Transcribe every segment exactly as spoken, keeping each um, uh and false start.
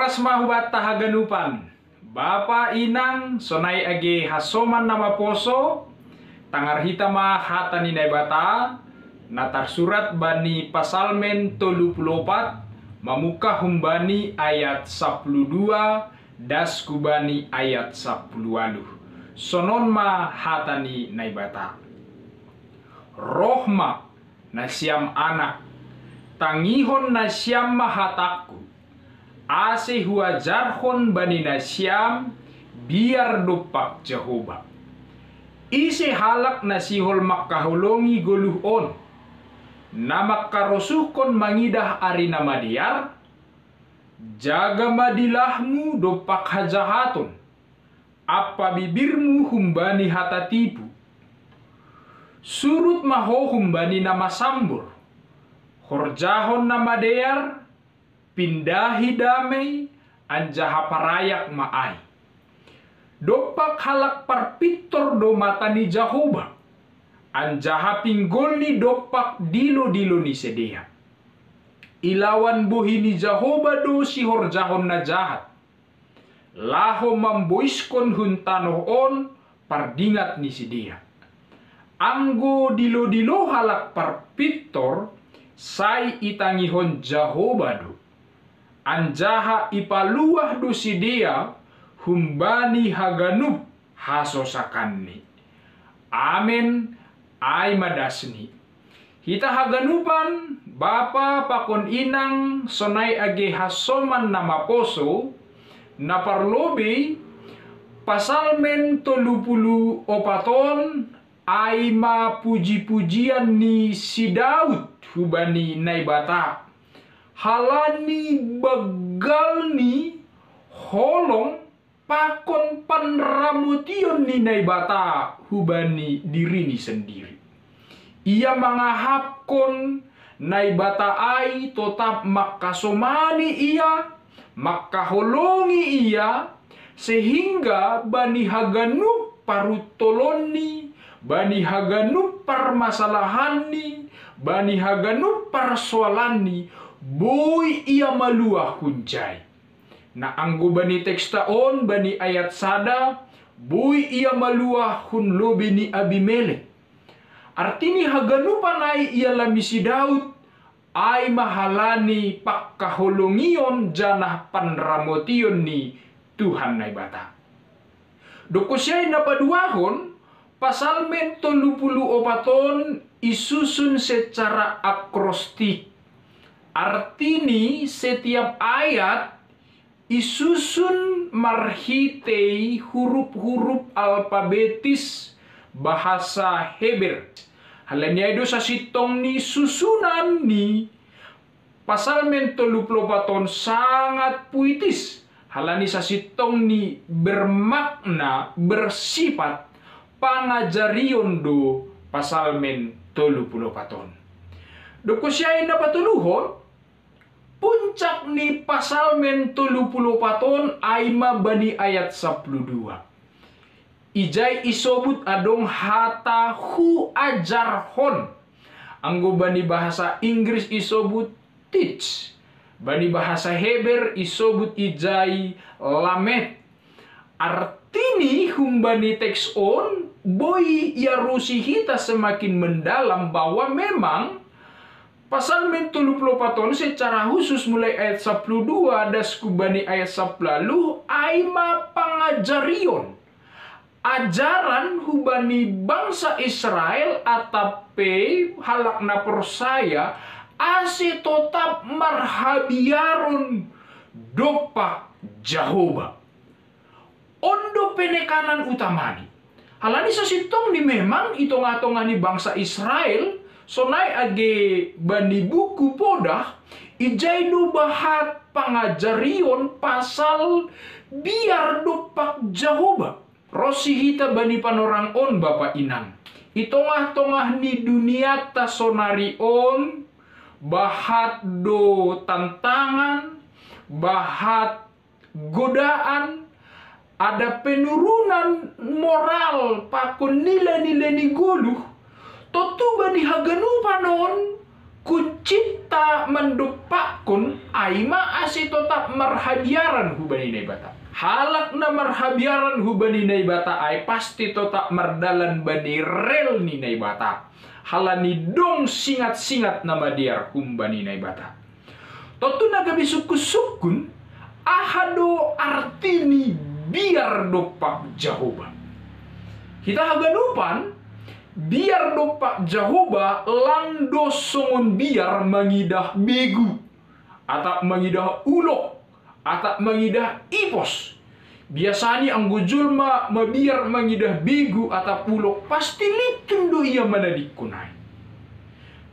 Asma hubatta haganupan. Bapa inang sonai age hasoman na maposo, tangar hita ma hata ni Naibata, na tarsurat bani Pasalmen tolu puluh opat, mamungkah humbani ayat sapuluh dua, das kubani ayat sapuluh waluh. Sonon ma hata ni Naibata. Roh ma, nasiam anak, tangihon nasiam ma hatangku, ase huajarhon bani nasiam biar dompak Jahoba. Ise halak na sihol mangkaholongi goluh on, na mangkarosuhkon mangidah ari na madear? Jaga ma dilahmu dompak hajahaton, ampa bibirmu humbani hata tipu. Surut ma ho humbani na masambor. Horjahon na madear, pindahi damei, anjaha parayak ma ai. Dompak halak parpintor do mata ni Jahoba, anjaha pinggolni dompak dilo-dilo ni sidea. Ilawan bohi ni Jahoba do sihorjahon na jahat, laho mamboiskon hun tanoh on pardingat ni sidea. Anggo dilo-dilo halak parpintor, sai itangihon Jahoba do, anjaha ipaluah do sidea humbani haganup hasosakanni. Amen. Ai ma dasni. Hita haganupan, bapa pakon inang sonai age hasoman na maposo, na parlobei, Pasalmen tolu puluh opat on, ai ma puji-pujian ni si Daud hubani Naibata, halani banggalni holong pakon panramotion ni Naibata hubani dirini sendiri. Ia mangahapkon Naibata ai totap mangkasomani ia, mangkaholongi ia, sehingga bani haganup paruntolonni, bani haganup parmasalahanni, bani haganup parsoalanni, boi ia maluah hunjai. Na anggo bani teksta on, bani ayat sada, boi ia maluah hun lobei ni Abimelek. Artini haganupan ai ialami si Daud, ai ma halani pangkaholongion janah panramotion ni Tuhan Naibata. Dokosiai na paduahon, Pasalmen tolu puluh opat on isusun secara akrostik. Artini setiap ayat isusun marhitei hurup-hurup alpabetis bahasa Heber. Halani ai do sasintong ni susunan ni Pasalmen tolu puluh opat on sangat puitis, halani sasintong ni bermakna, bersifat pangajarion do Pasalmen tolu puluh opat on. Dokosiai na patoluhon, puncak ni Pasalmen tolu puluh opat on ai ma bani ayat sapuluh dua. Ijai isobut adong hata huajarhon. Anggo bani bahasa Inggris isobut teach. Bani bahasa Heber isobut ijai lamed. Artini humbani teks on, boi iarusi hita semakin mendalam bahwa memang Pasalmen tolu puluh opat on secara khusus mulai ayat sapuluh dua das kubani ayat sapuluh waluh ai ma pangajarion. Ajaran hubani bangsa Israel atap pe halak na porsaya ase totap marhabiaron dompak Jahoba. On do penekanan utamani. Halani sasintong ni memang i tongah-tongah ni bangsa Israel, sonai age bani buku Podah, ijai do bahat pangajarion pasal biar dompak Jahoba. Ronsi hita bani panorang on, bapa inang. I tongah-tongah ni dunianta sonari on, bahat do tantangan, bahat godaan, ada penurunan moral pakon nilai-nilai ni goluh, tontu bani haganupan on kuncinta mandompakkon Ai ma ase totap marhabiaran hubani Naibata. Halak na marhabiaran hubani Naibata ai pasti totap mardalan bani rel ni Naibata. Halani dong singat-singat na madear humbani Naibata. Tontu na gabe sungkun-sungkun, aha do arti ni biar dompak Jahoba? Hita haganupan, biar dompak Jahoba lang do songon biar mangidah begu, atap mangidah ulok, atap mangidah ipos. Biasani anggo jolma mabiar mangidah begu atap ulok, pasti lintun do ia manadingkon ai.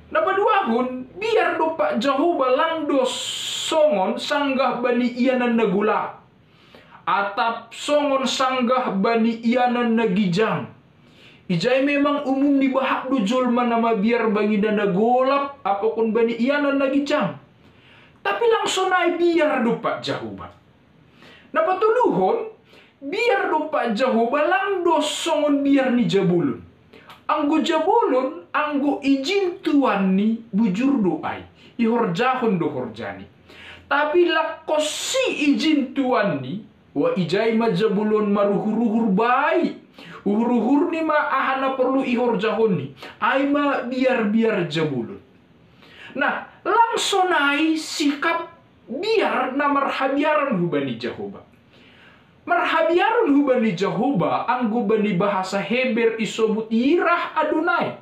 Na paduahon, biar dompak Jahoba lang do songon sanggah bani ianan na golap, atap songon sanggah bani ianan na gijang. Ijai memang umum ni bahat do jolma na mabiar bani na golap apakkon bani ianan na gijang. Tapi lang sonai biar dompak Jahoba. Na patoluhon, biar dompak Jahoba lang do songon biar ni jabolon. Anggo jabolon, anggo ijin tuanni bujur do ai, ihorjahon do horjani. Tapi langkos si ijin tuanni, wa ijai ma jabolon maruhur-uhur bai. Uhur-uhurni ma aha na porlu ihorjahonni, ai ma biar-biar jabolon. Nah, lang sonai sikap biar na marhabiaran hubani Jahoba. Marhabiaran hubani Jahoba anggo bani bahasa Heber isobut yirah Adonai.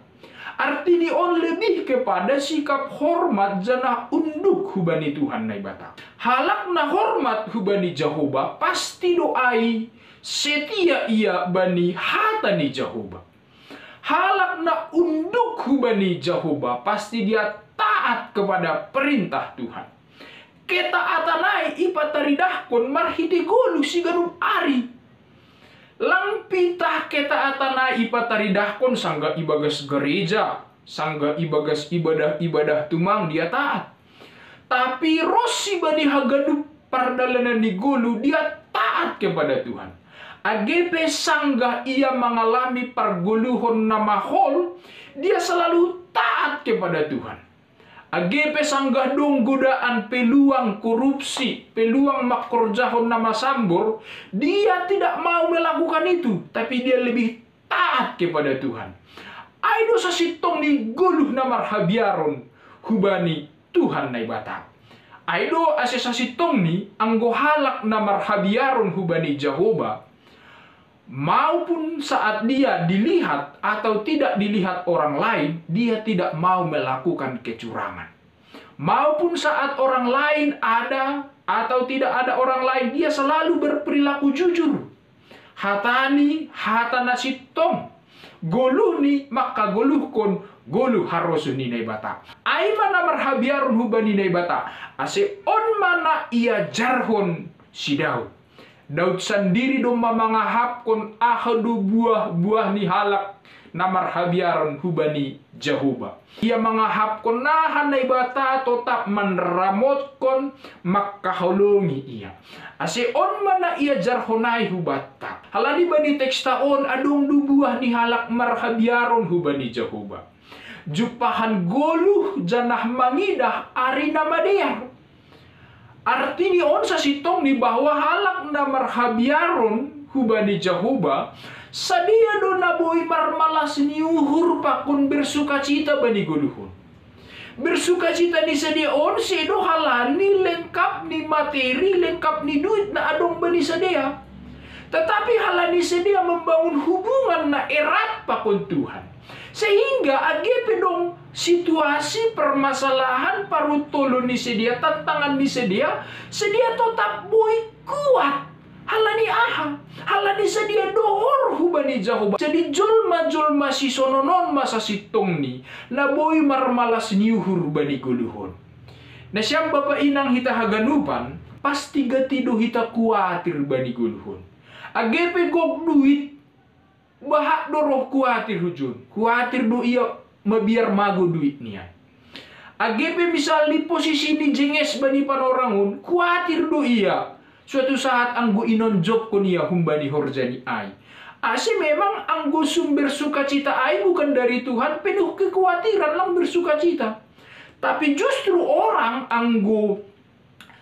Artini on lebih kepada sikap hormat janah unduk hubani Tuhan Naibata. Halak na hormat hubani Jahoba pasti do ai setia ia bani hata ni Jahoba. Halak na unduk hubani Jahoba pasti dia taat kepada perintah Tuhan. Ketaatan ai ipataridahkon marhite goluh siganup ari. Lang pitah ketaatan ai ipataridahkon sanggah ibagas gereja, sanggah ibagas ibadah-ibadah tumang dia taat. Tapi ros ibani haganup pardalanan ni goluh dia taat kepada Tuhan. Age pe sanggah ia mangalami pargoluhon na mahol, dia selalu taat kepada Tuhan. Age pe sanggah dong godaan, peluang korupsi, peluang mangkorjahon na masambor, dia tidak mau melakukan itu, tapi dia lebih taat kepada Tuhan. Ai do sasintongni goluh na marhabiaron hubani Tuhan Naibata. Ai do ase sasintongni anggo halak na marhabiaron hubani Jahoba, maupun saat dia dilihat atau tidak dilihat orang lain, dia tidak mau melakukan kecurangan. Maupun saat orang lain ada atau tidak ada orang lain, dia selalu berperilaku jujur. Hatani hata na sintong. Goluhni mangkagoluhkon goluh harosuh ni Naibata. Ai ma na marhabiaron hubani Naibata, ase on ma na iajarhon si Daud. Daud sandiri domma mangahapkon aha do buah-buah ni halak na marhabiaron hubani Jahoba. Ia mangahapkon aha Naibata totap manramotkon mangkaholongi ia. Ase on ma na iajarhon ai hubanta. Halani bani teksta on adong do buah ni halak marhabiaron hubani Jahoba. Jumpahan goluh janah mangidah ari na madear. Artini on sasintongni bahwa halak na marhabiaron hubani Jahoba, sadia do na boi marmalas ni uhur pakon bersukacita bani goluhon. Bersukacita ni sadia on sedo halani lengkap ni materi, lengkap ni duit na adong bani sadia. Tetapi halani sadia membangun hubungan na erat pakon Tuhan. Sehingga age pe dong situasi, permasalahan, paruntolon ni sadia, tantangan ni sadia, sadia totap boi kuat. Halani aha? Halani sadia dohor hubani Jahoba. Jadi jolma-jolma sisonon on ma sasintongni na boi marmalas ni uhur bani goluhon. Nasiam bapa inang hita haganupan, pasti gati do hita kuatir bani goluhon. Age pe gok duit, bahat do roh kuatir hujon. Kuatir do ia mabiar mago duit ni ai. Age pe misal ni posisi ni jenges bani panorang on, kuatir do ia suatu saat anggo inonjokkon ia humbani horja ni ai. Ase memang anggo sumber sukacita ai bukan dari Tuhan, penuh kekuatiran lang bersukacita. Tapi justru orang anggo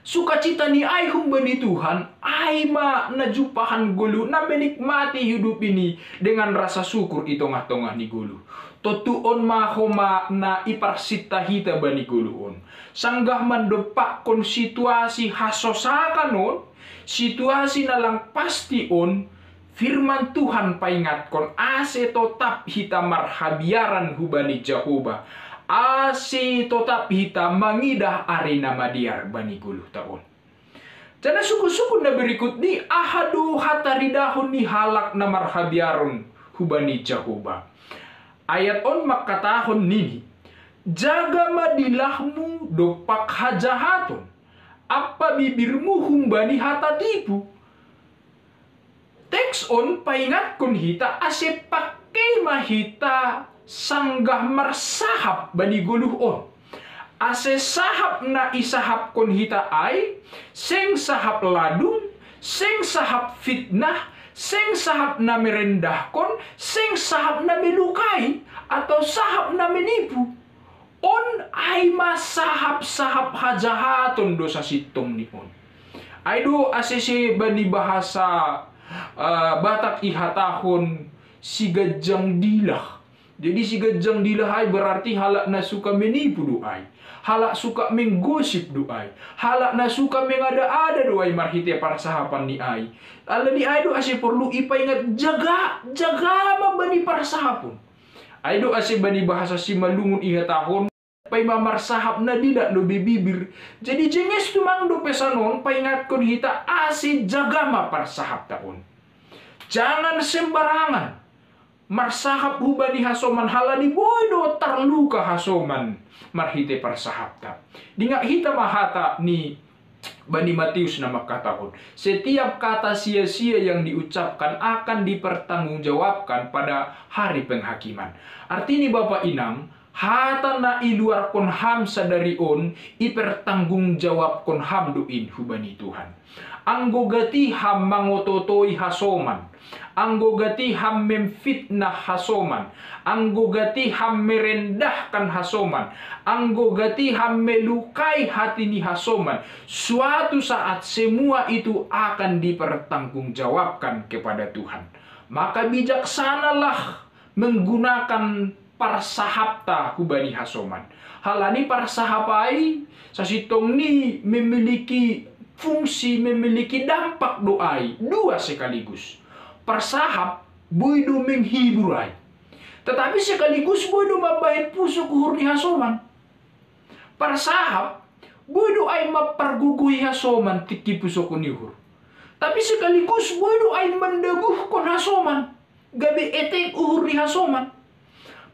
Sukacita ni ai humbani Tuhan, ai ma na jumpahan goluh na menikmati hidup ini dengan rasa syukur i tongah-tongah ni goluh. Tontu on ma homa na iparsinta hita bani goluh on. Sanggah mandompakkon situasi hasosakan on, situasi na lang pasti on, Firman Tuhan paingatkon ase totap hita marhabiaran hubani Jahowa, ase totap hita mangidah ari na madear bani goluhta on. Janah sungkun-sungkun na berikut ni aha do hataridahon ni halak na marhabiaron hubani Jahowa. Ayat on mangkatahon nini, jaga ma dilahmu dompak hajahaton, ampa bibirmu humbani hata tipu. Teks on paingatkon hita ase pangkei ma hita sanggah marsahap bani goluh on. Ase sahap na isahapkon hita ai, seng sahap ladung, seng sahap fitnah, seng sahap na merendahkon, seng sahap na melukai, atau sahap na menipu. On ai ma sahap-sahap hajahaton do sasintongni on. Ai do ase se bani bahasa uh, Batak ihatahon siganjang dilah. Jadi siganjang dilah ai berarti halak na suka menipu do ai. Halak suka menggosip do ai. Halak na suka mengada-ada do ai marhite parsahapan ni ai. Alani ai do ase porlu ipaingat jaga, jaga ma bani parsahapon. Ai do ase bani bahasa Simalungun ihatahon, paima marsahap na dilah lobei bibir. Jadi jenges tumang do pesan on paingatkon hita ase jaga ma parsahapta on. Jangan sembarangan marsahap hubani hasoman halani boi do tarluka hasoman marhite parsahapta. Dinga hita ma hata ni bani Matius na mangkatahon, setiap kata sia-sia yang diucapkan akan dipertanggungjawabkan pada hari penghakiman. Artini bapa inang, hata na iluarkon ham sadari on ipertanggungjawabkon ham do in hubani Tuhan. Anggo gati ham mangototoi hasoman, anggo gati ham memfitnah hasoman, anggo gati ham merendahkan hasoman, anggo gati ham melukai hati ni hasoman, suatu saat semua itu akan dipertanggungjawabkan kepada Tuhan. Maka bijaksanalah menggunakan parsahapta hubani hasoman. Halani parsahap ai sasintongni memiliki fungsi, memiliki dampak do ai dua sekaligus. Parsahap boi do menghibur ai, tetapi sekaligus boi do mambahen pusok uhur ni hasoman. Parsahap boi do ai mampargogohi hasoman tingki pusok ni uhur, tapi sekaligus boi do ai mandabuhkon hasoman gabe eteng uhur ni hasoman.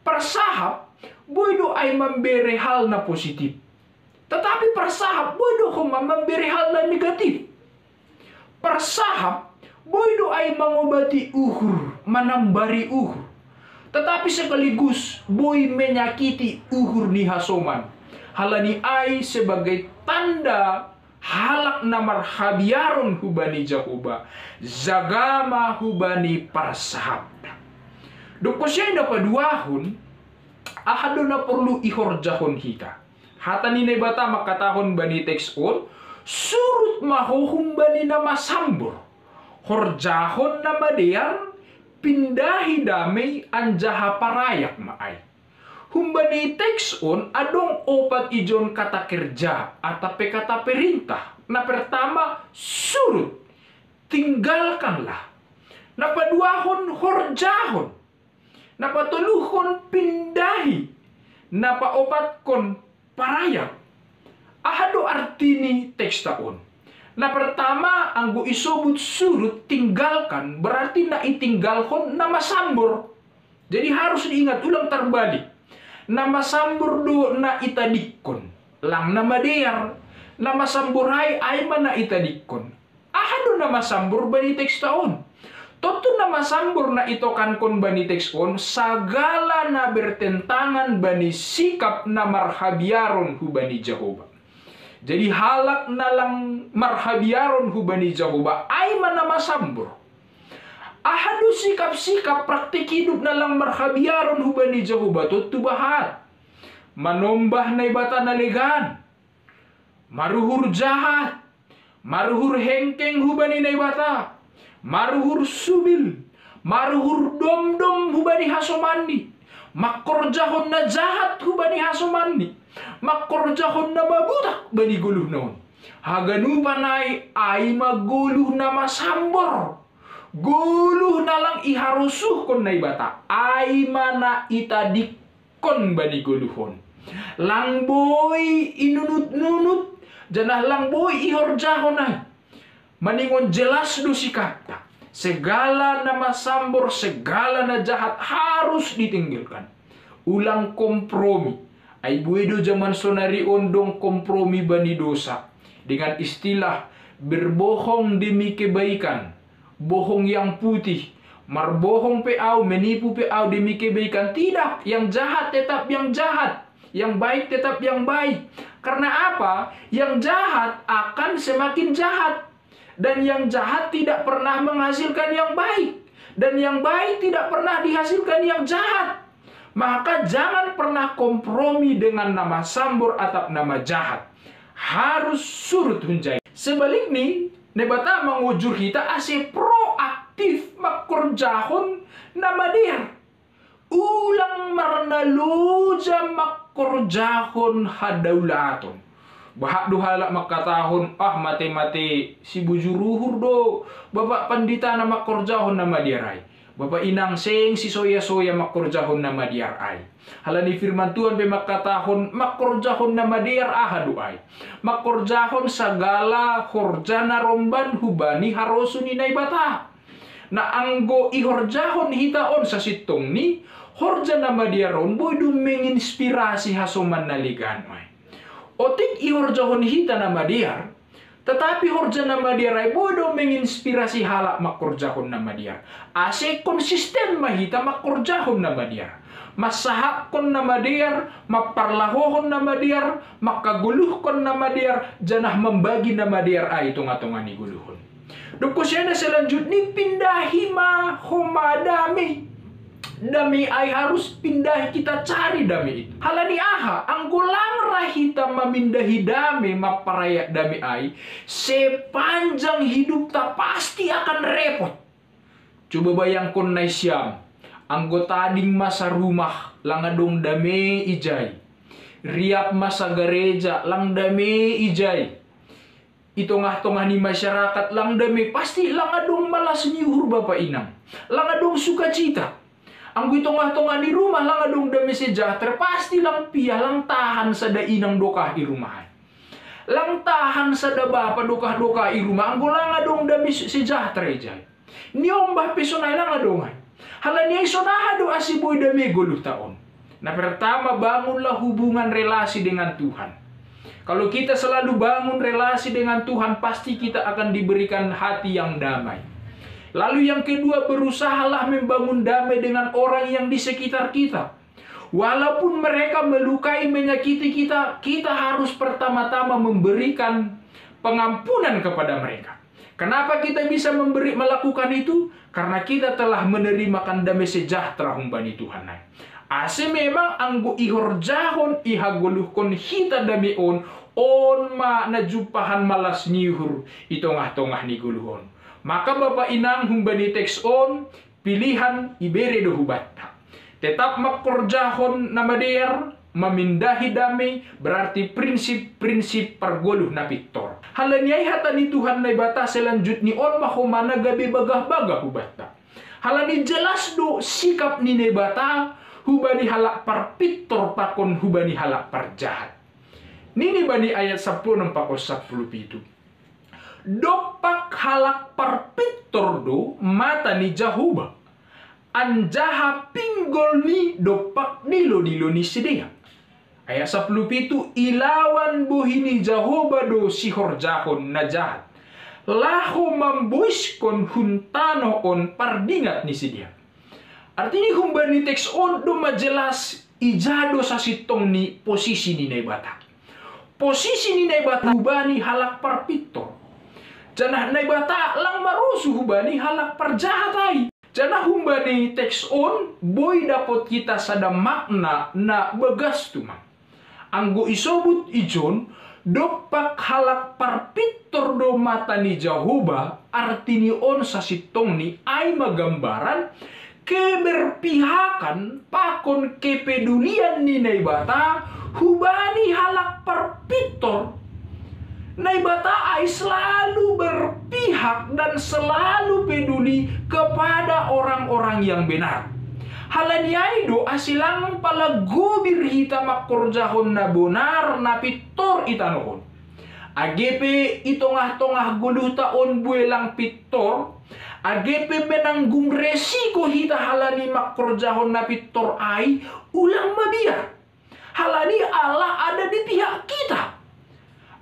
Parsahap boi do ai mambere hal na positif, tetapi parsahap boi do homa mambere hal na negatif. Parsahap boi do ai mangobati uhur, manambari uhur, tetapi sekaligus boi menyakiti uhur ni hasoman. Halani ai sebagai tanda halak na marhabiaron hubani Jahowa, jaga ma hubani parsahapta. Dob kosiai na paduahon, aha do na porlu ihorjahon hita? Hata ni Naibata mangkatahon bani teks on, surut ma ho humbani na masambor, horjahon na madear, pindahi damei anjaha parayak ma ai. Humbani teks on adong opat ijon kata kerja atap pe kata perintah. Na pertama surut, tinggalkanlah. Na paduahon horjahon. Na patoluhon pindahi. Na paopatkon parayak. Aha do arti ni teksta on? Na pertama anggo isobut surut, tinggalkan, berarti na itinggalhon na masambor. Jadi harus diingat, ulang tarbalik. Na masambor do na itadingkon, lang na madear. Na masambor ai ai ma na itadingkon. Aha do na masambor bani teksta on? Tontu na masambor na itokankon bani teks on sagala na bertentangan bani sikap na marhabiaron hubani Jahowa. Jadi halak na lang marhabiaron hubani Jahowa ai ma na masambor. Aha do sikap-sikap praktik hidup na lang marhabiaron hubani Jahowa? Tontu bahat manombah Naibata na legan, Maruhur jahat, maruhur hengkeng hubani Naibata, maruhur subil, maruhur domdom hubani hasomanni, makkorjahon na jahat hubani hasomanni, makkorjahon na mabutak bani goluhna on. Haganupan ai, ai ma goluh na masambor, goluh na lang iharosuhkon Naibata, ai ma na itadingkon bani goluh on. Lang boi inunut-nunut, janah lang boi ihorjahon ai. Maningon jelas do sikapta. Segala na masambor, segala na jahat harus ditinggalkan. Ulang kompromi. Ai buei do jaman sonari on dong kompromi bani dosa. Dengan istilah berbohong demi kebaikan, bohong yang putih, marbohong pe au, menipu pe au demi kebaikan. Tidak, yang jahat tetap yang jahat, yang baik tetap yang baik. Karena apa? Yang jahat akan semakin jahat. Dan yang jahat tidak pernah menghasilkan yang baik. Dan yang baik tidak pernah dihasilkan yang jahat. Maka jangan pernah kompromi dengan na masambor atap na majahat. Harus surut hunjai. Sebalikni, Naibata mangujur hita ase proaktif mangkorjahon na madear. Ulang marnaloja mangkorjahon hadaulaton. Bahat do halak mangkatahon, ah, mate-mate si bujur uhur do Bapak Pandita na mangkorjahon na madear ai. Bapak Inang seng sisoya-soya mangkorjahon na madear ai. Halani firman Tuhan pe mangkatahon, mangkorjahon na madear aha do ai? Mangkorjahon sagala horja na romban hubani harosuh ni Naibata. Na anggo ihorjahon hita on sasintongni, horja na madear on boi do menginspirasi hasoman na legan ai. Otik ihorjahon hita na madear, tetapi horja na madear ai boi do menginspirasi halak mangkorjahon na madear. Ase konsisten ma hita mangkorjahon na madear. Mansahaphon na madear, mamparlahohon na madear, mangkagoluhkon na madear, janah mambagi na madear ai tongah-tongah ni goluh on. Dob kosiana selanjutni, pindahi ma homa dame. Dame ai harus pindahi, kita cari dame itu. Halani aha? Anggo lang ra hita mamindahi dame, mamparayat dame ai, sepanjang hidupta pasti akan repot. Coba bayangkon nai siam, anggo tading ma sarumah, lang adong dame ijai. Riap ma sagareja, lang dame ijai. I tongah-tongah ni masyarakat lang dame, pasti lang adong malas ni uhur bapa inang. Lang adong sukacita. Anggo i tongah-tongah ni rumah lang adong dame sejahtera, pasti lang piah, lang tahan sada inang dokah i rumah ai. Lang tahan sada bapa dokah-dokah i rumah, anggo lang adong dame se-, sejahtera ijai. Niombah pe sonai lang adong ai. Halani ai sonaha do ase boi dame goluhta on? Na pertama, bangunlah hubungan relasi dengan Tuhan. Kalau kita selalu bangun relasi dengan Tuhan, pasti kita akan diberikan hati yang damai. Lalu yang kedua, berusahalah membangun damai dengan orang yang di sekitar kita. Walaupun mereka melukai, menyakiti kita, kita harus pertama-tama memberikan pengampunan kepada mereka. Kenapa kita bisa memberi, melakukan itu? Karena kita telah menerimakan dame sejahtera humbani Tuhan ai. Ase memang anggo ihorjahon, ihagoluhkon hita dame on, on ma na jumpahan malas ni uhur i tongah-tongah ni goluh on. Maka bapa inang, humbani teks on, pilihan ibere do hubanta. Tetap mangkorjahon na madear, mamindahi dame, berarti prinsip-prinsip pargoluh na pintor. Halani ai hata ni Tuhan Naibata selanjutni on ma homa na gabe bagah-bagah hubanta. Halani jelas do sikap ni Naibata hubani halak parpintor pakon hubani halak parjahat. Nini bani ayat sampulu onom pakon sampulu pitu. Dompak halak parpintor do mata ni Jahowa, anjaha pinggolni dompak dilo-dilo ni sidea. Ayat sampulu pitu, ilawan bohi ni Jahowa do sihorjahon na jahat, laho mamboiskon hun tanoh on pardingat ni sidea. Artini humbani teks on domma jelas ija do sasintongni posisi ni Naibata. Posisi ni Naibata hubani halak parpintor. Janah Naibata lang marosuh hubani halak parjahat ai. Janah humbani teks on boi dapot hita sada makna na bagas tumang. Anggo isobut ijon, Dompak halak parpintor do mata ni Jahowa, artini on sasintongni ai ma gambaran keberpihakan pakon kepedulian ni Naibata hubani halak parpintor. Naibata ai selalu berpihak dan selalu peduli kepada orang-orang yang benar. Halani ai do ase lang pala gobir hita mangkorjahon na bonar na pintor i tano on. Age pe i tongah-tongah goluhta on bue lang pintor, age pe menanggung resiko hita halani mangkorjahon na pintor ai, ulang mabiar. Halani Allah ada di pihak kita.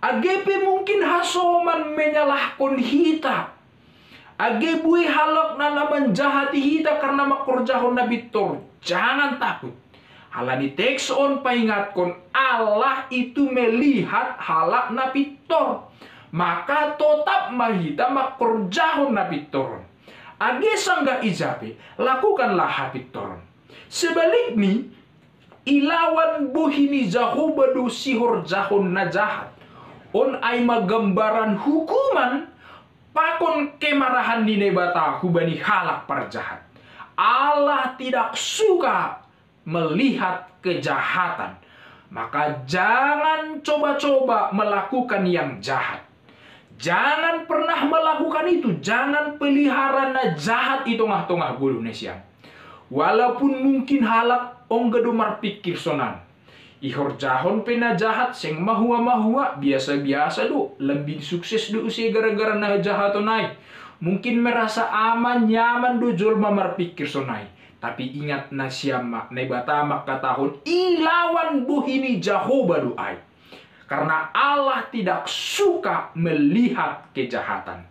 Age pe mungkin hasoman menyalahkon hita, age bue halak na na manjahati hita karna mangkorjahon na pintor, jangan takut. Halani teks on paingatkon, Allah itu melihat halak na pintor. Maka totap ma hita mangkorjahon na pintor on. Age sanggah ija pe, lakukanlah hapintoron. Sebalikni, ilawan bohi ni Jahowa do sihorjahon na jahat. On ai ma gambaran hukuman pakon kemarahan ni Naibata hubani halak parjahat. Allah tidak suka melihat kejahatan. Maka jangan coba-coba melakukan yang jahat. Jangan pernah melakukan itu, jangan pelihara na jahat i tongah-tongah goluh nasiam. Walaupun mungkin halak ongga do marpingkir sonan. Ihorjahon pe na jahat seng mahua-mahua, biasa-biasa do, lambin sukses do use gara-gara na jahaton ai. Mungkin merasa aman, nyaman do jolma marpingkir sonai. Tapi ingat nasiam ma, Naibata mangkatahon ilawan bohi ni Jahowa do ai. Karena Allah tidak suka melihat kejahatan.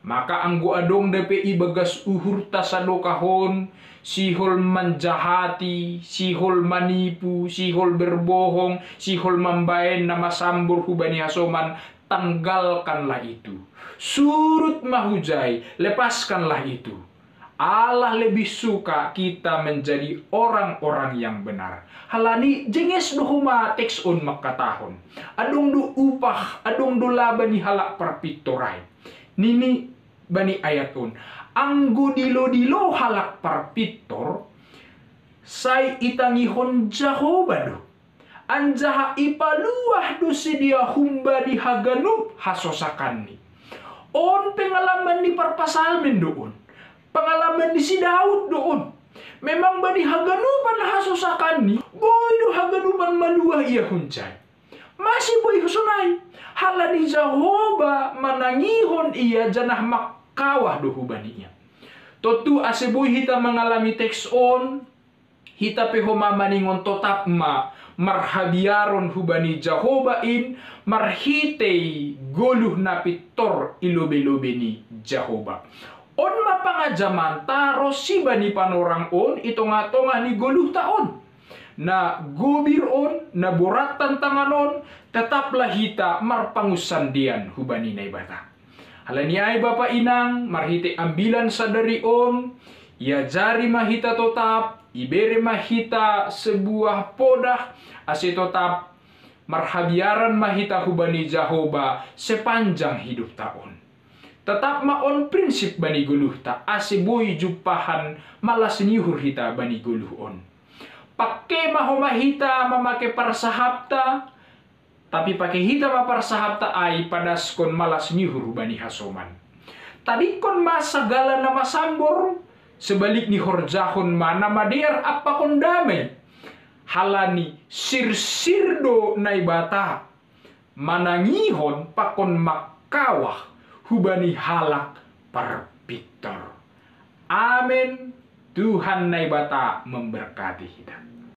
Maka anggo adong dope ibagas uhurta sadokah on, sihol manjahati, sihol manipu, sihol berbohong, sihol mambaen na masambor hubani hasoman, tanggalkanlah itu. Surut ma hujai, lepaskanlah itu. Allah lebih suka kita menjadi orang-orang yang benar. Halani jenges do homa teks on mangkatahon. Adong do upah, adong do laba ni halak parpintor ai. Nini bani ayat on. Anggo dilo-dilo halak parpintor, sai itangihon Jahowa do. Anjaha ipaluah do sidea humbani haganup hasosakanni. On pengalaman ni parpasalmen do on. Pengalaman ni si Daud do on. Memang bani haganupan hasosakanni, boi do haganupan maluah ia hunjai. Mase boi sonai, halani Jahowa manangihon ia janah mangkawah do hubani ia. Tontu ase boi hita mangalami teks on, hita pe homa maningon totap ma marhabiaron hubani Jahowa in marhitei goluh na pintor i lobei-lobei ni Jahowa. On ma pangajamanta ronsi bani panorang on i tongah-tongah ni goluhta on. Na gobir on, na borat tantangan on, tetaplah hita marpangunsandean hubani Naibata. Halani ai bapa inang, marhitei ambilan sadari on, iajari ma hita totap, ibere ma hita sebuah podah, ase totap marhabiaran ma hita hubani Jahowa sepanjang hidupta on. Tetap ma on prinsip bani goluhta, ase boi jumpahan malas ni uhur hita bani goluh on. Pake ma homa hita mamake parsahapta, tapi pake hita ma parsahapta ai padaskon malas ni uhur bani hasoman. Tadingkon ma sagala na masambor, sebalikni horjahon ma na madear ampakon damai. Halani sirsir do Naibata manangihon pakon mangkawah hubani halak parpintor. Amen. Tuhan Naibata memberkati hita.